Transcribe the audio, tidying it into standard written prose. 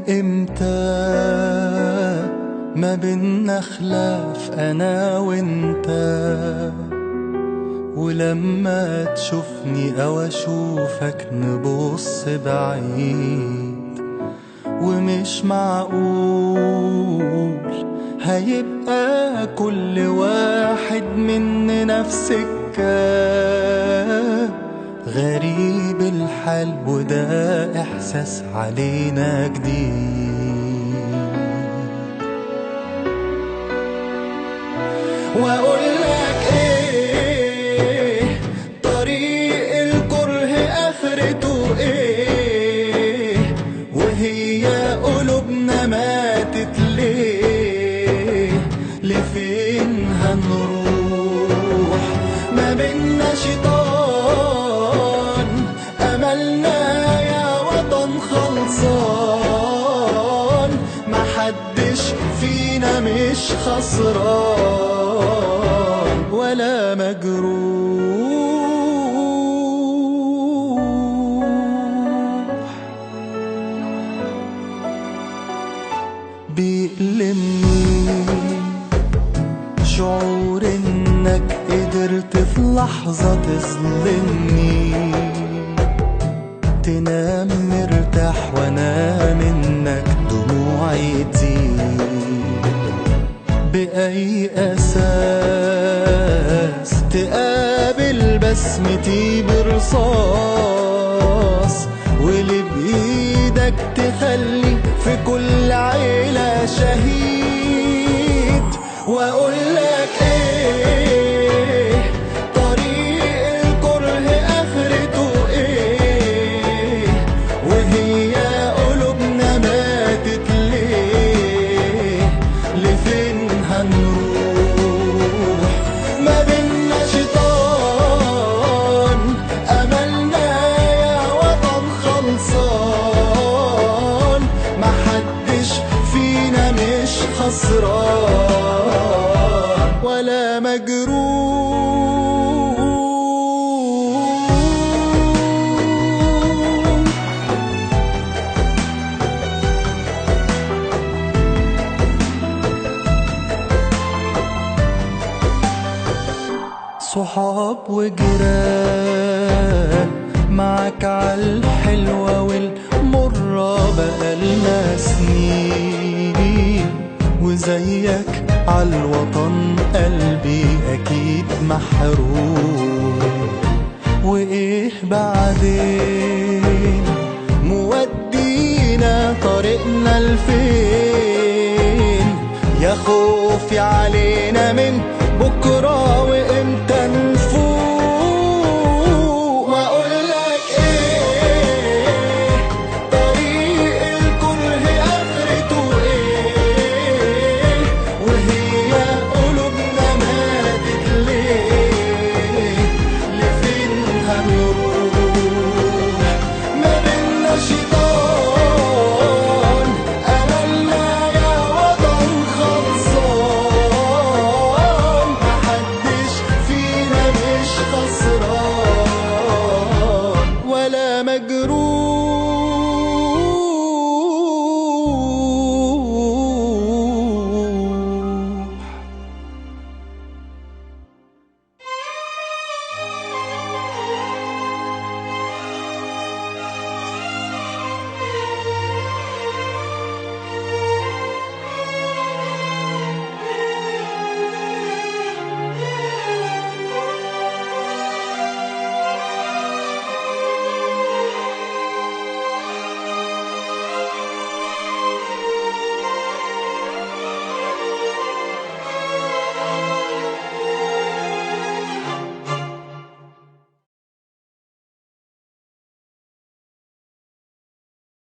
امتى ما بينا خلاف انا وانت، ولما تشوفني او اشوفك نبص بعيد، ومش معقول هيبقى كل واحد مننا في سكة. غريب الحال وده احساس علينا جديد. واقولك ايه طريق الكره اخرته ايه، وهي قلوبنا ماتت ليه؟ لفين هنروح؟ ما بينا شيطان، املنا يا وطن خلصان، محدش فينا مش خسران ولا مجروح. بيألمني شعور انك قدرت في لحظة تظلمني، تنام مرتاح وانا منك دموعي تزيد. بأي أساس تقابل بسمتي برصاص، واللي بإيدك تخلي في كل عيلة شهيد. وأقولك إيه طريق الكره آخرته إيه، وهي قلوبنا ماتت ليه؟ لفين هنروح؟ ما بينا شيطان، أملنا يا وطن خلصان، محدش فينا مش خسران ولا مجروح. صحاب وجيران معاك عالحلوة والمرة بقالنا سنين، وزيك عالوطن قلبي أكيد محروم. وإيه بعدين مودينا طريقنا لفين؟ يا خوفي علينا من بكرة وإمتى.